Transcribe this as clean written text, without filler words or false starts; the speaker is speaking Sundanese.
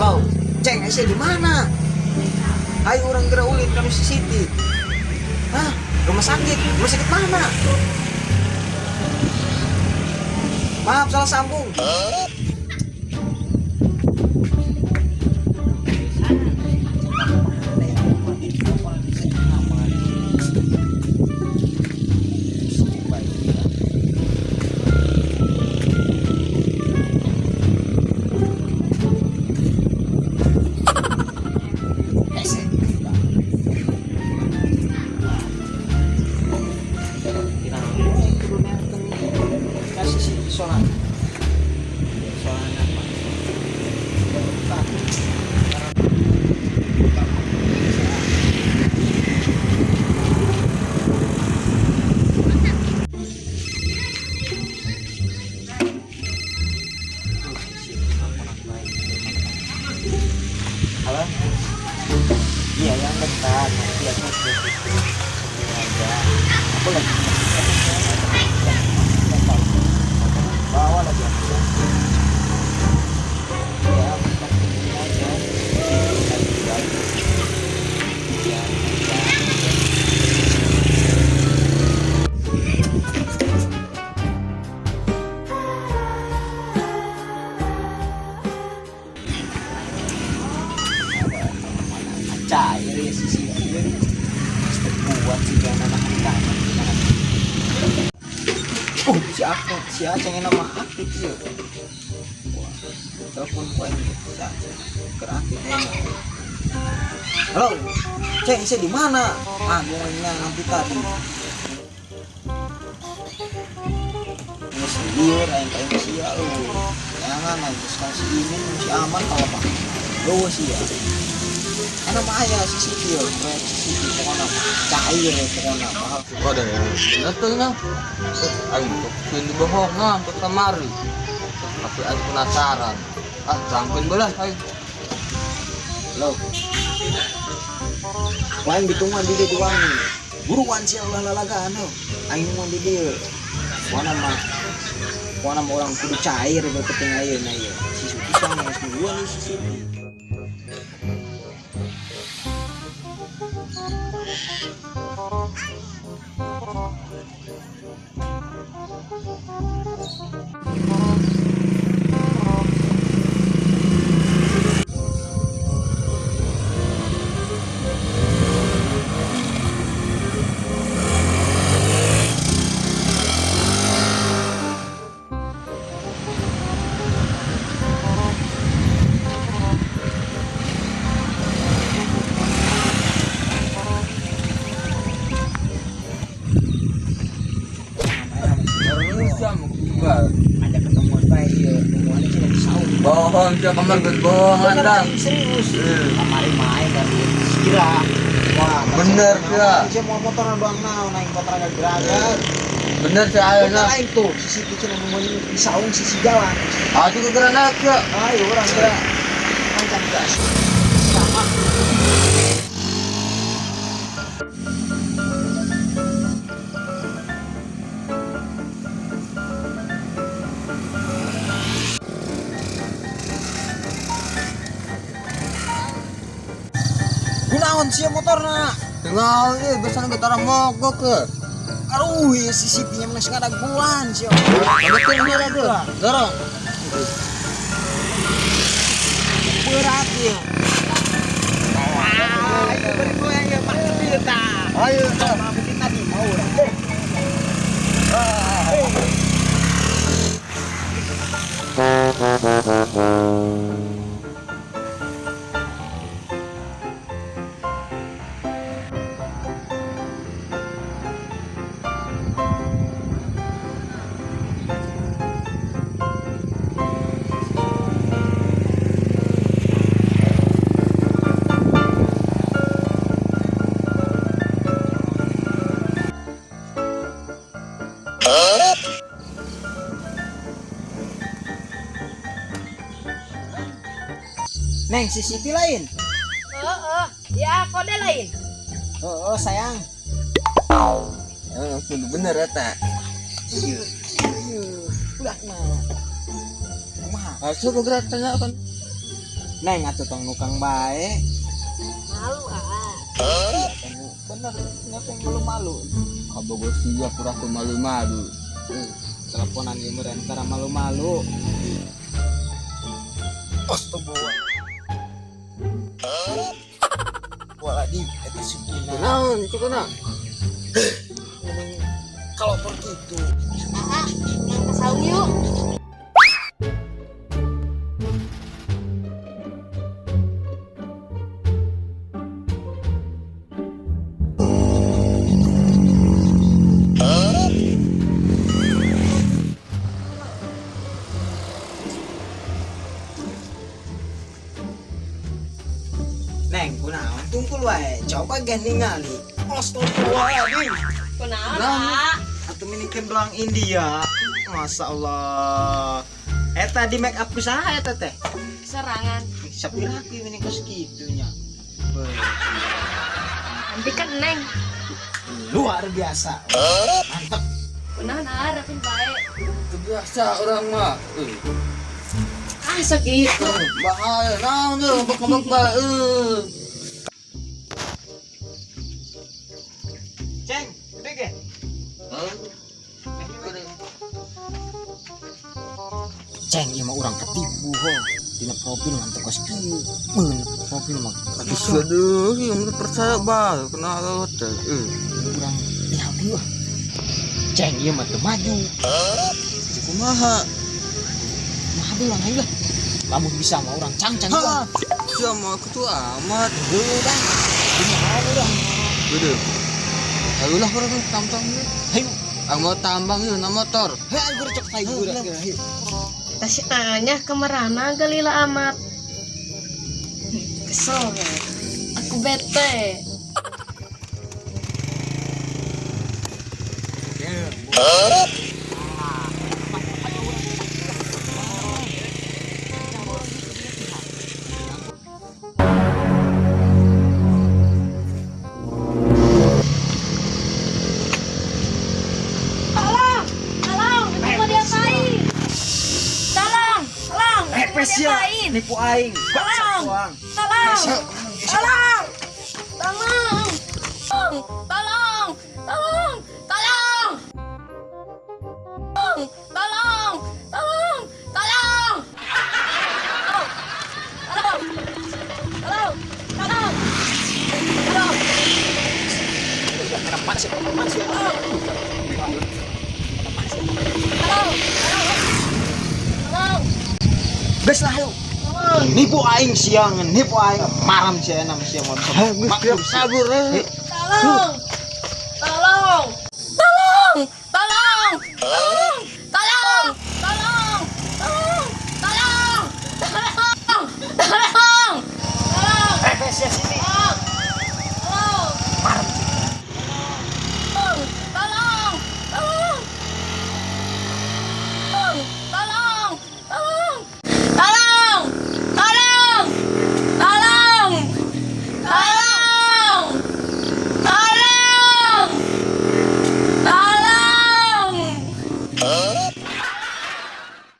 Halo, Ceng, ese di mana? Ayo orang geura ulin kami si Siti. Hah? Rumah sakit? Rumah sakit mana? Maaf, salah sambung. Kasih si solat. Solat apa? Halo? Iya, yang bentar. Nanti aku sendiri aja. Aku lagi nggak tahu. Bawa lagi aku. Ya, bentar sendiri aja. Sini lagi baik. Iya, iya. Cair ya si Siti ya. Mesti kuat sih jangan anak kanan. Oh, si aku, si Aceng yang nama aktif ya. Wah, telepon gua ini si Aceng. Keraktif ya. Halo, Ceng, saya di mana? Ah, gua nanti tadi. Ini liur, aing kayak sia lu. Jangan aing sekarang si ini si aman kalau pak. Lu sih ya. Karena mah aya si Siti yo, proyek si Siti pokoknya cair ya pokoknya mahal. Kok ada yang bener tuh nah. Aing tuh di bohong nah untuk kamari. Tapi aing penasaran. Ah, sampein belah aing. Lo. Lain ditungguan di dia wangi. Buruan sih Allah lalagaan lo. Aing mau di dia. Pokoknya mah pokoknya mah orang kudu cair berpeting ayeuna ieu. Si Suti sama geus duluan nih si Siti. Ada ketemuan bae ieu, temuannya cina di saung. Bohong sia kamar geus bohongan dah. Serius. Kamari main dan kira. Wah, Bener, sia. Sia mau motor doang naon aing motor agak geragat. Bener sia ayeuna. Bener aing tuh, si Siti cenah nungguin di saung sisi jalan. Ah, itu geura naik sia. Ayo urang geura. Mancang gas. Sama. Gunaon sia motorna? Tinggal ieu biasana ge tara mogok ke. Aduh, ya si Siti nya geus ngadaguan sia. Betul heula tuh. Dorong. Berat ya. Ah, ayo beri goyang ya Pak Cepil tah. Ayo tah. Sama bukti tadi mau urang. Neng, si Siti lain. Heeh, ya kode lain. Oh, sayang. Eh, kudu bener eta. Iya, iya. Udah mah. Kumaha? Asup geura tanya kan. Neng atuh tong nukang bae. Malu ah. Bener, nyata yang malu-malu. Kabogo sia pura ku malu-malu. Teleponan ieu meureun antara malu-malu. Astagfirullah. Wah, di eta supina. Naon itu kana? Mending kalau begitu. Ah, yang ke saung yuk. Neng, kunaon tungkul wae. Coba ge ningali. Astagfirullahaladzim. Kunaon, Naon? ah? Atuh minikeun belang India. Masya Allah. Eta di make up ku saha eta teh? Serangan. Sapira aku ini kos kitunya. Nanti kan Neng. Luar biasa. Mantap. Kunaon ah, rapin bae. Itu biasa orang mah. Ah, segitu. Bahaya naon tuh ngembek-ngembek bae. Ceng, gede ge. Ceng, ieu mah urang ketipu ho. Dina profil mah teu kos kieu. Mun profil mah Aduh, yang percaya bae kena lewat teh. Urang pihak kieu. Ceng, ieu mah teu maju. Jadi kumaha? Kumaha belang aing lah. Lamun bisa mah urang cangcang Hah, sia mah ketua amat. Heuh dah. Kumaha urang? Gede. Ayolah urang tambang nih. Hayu. Ang mau tambang yuk na motor. Hei, ayo gercok tai gura. Hayu. Tas anyah kemerana gelila amat. Kesel ya. Aku bete. Tolong, tolong, itu mau diapain? Tolong, tolong, itu mau Repes ya, diapain? nipu aing. Tolong, tolong, tolong, tolong, tolong, tolong, tolong, tolong, tolong, tolong, tolong, tolong, tolong, tolong. Tolong, tolong. Geus lah hayu. Nipu aing siang, nipu aing malam sia enam sia mau bisa. Geus kabur. Tolong.